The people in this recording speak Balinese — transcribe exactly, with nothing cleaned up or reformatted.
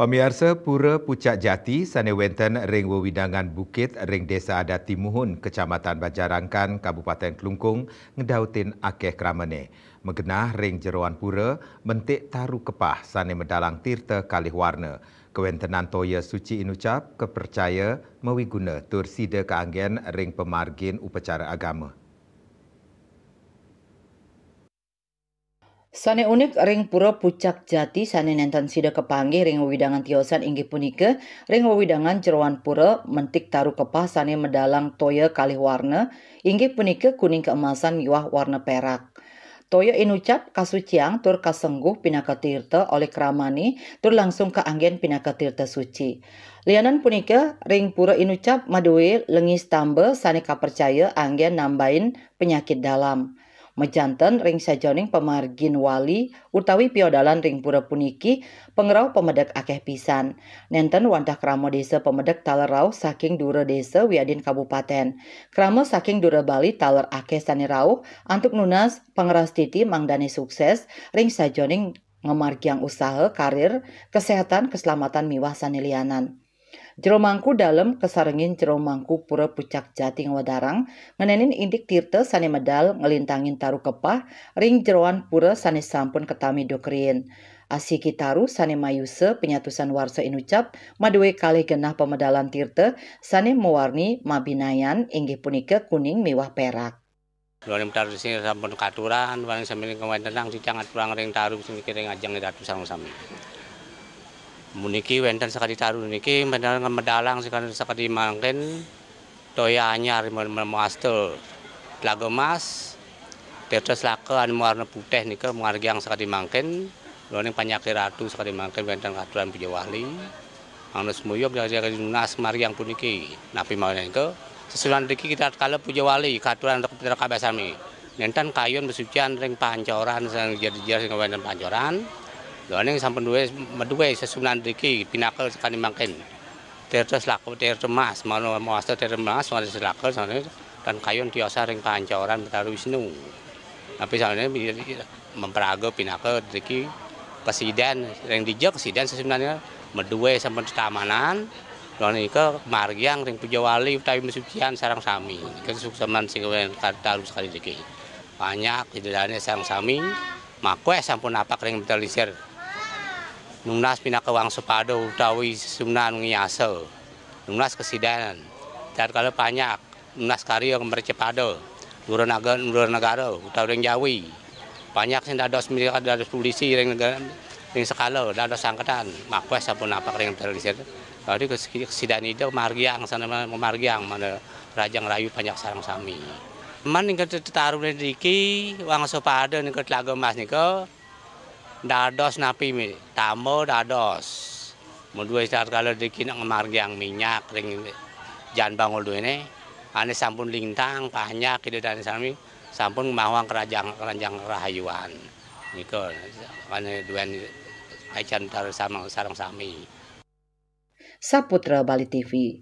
Pamiarsa, Pura Pucak Jati sane wenten ring wewidangan bukit ring Desa Adat Timuhun, Kecamatan Banjarangkan, Kabupaten Klungkung, ngedautin akeh kramane. Magenah ring jeroan pura, mentik taru kepah sane medalang tirta kalih warna. Kawentenan toya suci inucap, kapercaya, mawiguna tur sida kaanggen ring pamargin upacara agama. Sane unik ring Pura Pucak Jati sane nenten sida kapanggih ring wewidangan tiosan inggih punika ring wewidangan jeroan pura mentik taru kepah sane medalang toya kalih warna, inggih punika kuning keemasan miwah warna perak. Toya inucap kasuciang tur kasengguh pinaka tirta olih kramane tur langsung kaanggen pinaka tirta suci. Lianan punika, ring pura inucap madue lengi stamba sane kapercaya anggen nambain penyakit dalam. Majanten ring sajeroning pamargin wali utawi piodalan ring pura puniki, pangrauh pamedek akeh pisan. Nenten wantah krama desa pamedek taler rauh saking dura desa wiadin kabupaten. Krama saking dura Bali taler akeh sane rauh antuk nunas pangrastiti mangdane sukses ring sajeroning ngamargiang usaha, karir, kesehatan, keselamatan miwah sane lianan. Jero Mangku Dalem kasarengin Jero Mangku Pura Pucak Jati ngwedarang, ngenenin indik tirta sane medal nglintangin taru kepah ring jeroan pura sane sampun katami duka riin. Asiki taru sane mayusa panyatusan warsa inucap madue kalih genah pamedalan tirta sane mawarni mabinayan, inggih punika kuning miwah perak. Duaning pataru sing sampun katuran, duaning sami kawentenan titiang aturang ring taru sing ring ajeng Ratu sareng sami. Muniki wenten sakadi taru niki, medalang, medalang sakadi, sakadi mangkin, toya anyar me-, me-, mawasta Telaga Mas, tirta selaka anu mawarna putih nika margiang sakadi mangkin, duaning panyakit ratu sakadi mangkin wenten katuran puja wali. Mangda semuyug dari nunas margiang puniki. Napi mawon nika? Sesuunan driki kita kala puja wali, katuran antuk pira kabeh sami. Nenten kayun besucian ring pancoran sing jejer-jejer sing wenten pancoran. Duaning sampun duwe, madue sesuunan driki pinaka sakadi mangkin. Tirta selaka, tirta mas, mano mawasta tirta mas, mano selaka, sane tan kayun tiosan ring pancoran Betara Wisnu. Napi sane memperaga pinaka driki presiden, ring dija presiden sebenarnya madue sampun tetamanan, lan nika margiang ring puja wali utawi masucian sareng sami. Nika sukseman sing taru sakadi driki. Banyak ida dane sareng sami, makweh sampun napak ring Betara Lingsir. Nunas pinaka wangsapada utawi sesuunan ngiasa. Nunas kasidan. Tatkala panjak, nunas karya mrecapada, Dura Naga-, Dura Negara, utawi ring Jawi. Panjak sing dados mrika dados polisi ring negara, ring sekala, dados sangketan. Makweh sampun napak ring Betara Lingsir. Dadi kes-, kasidan ida margiang, sana ma-, margiang, mangda raja ngrayu panjak sareng sami. Man nika tetarune driki, wangsapada nika Telaga Mas nika, dados napi mi-, tamba dados. Madue tatkala driki nak ngamargiang minyak ring jan bangul duene, ane sampun lintang, panjak ida dane sami, sampun mawang kerajang, keranjang rahayuan. Nika, ane duen acan tar sama-, sareng sami. Saputra Bali T V.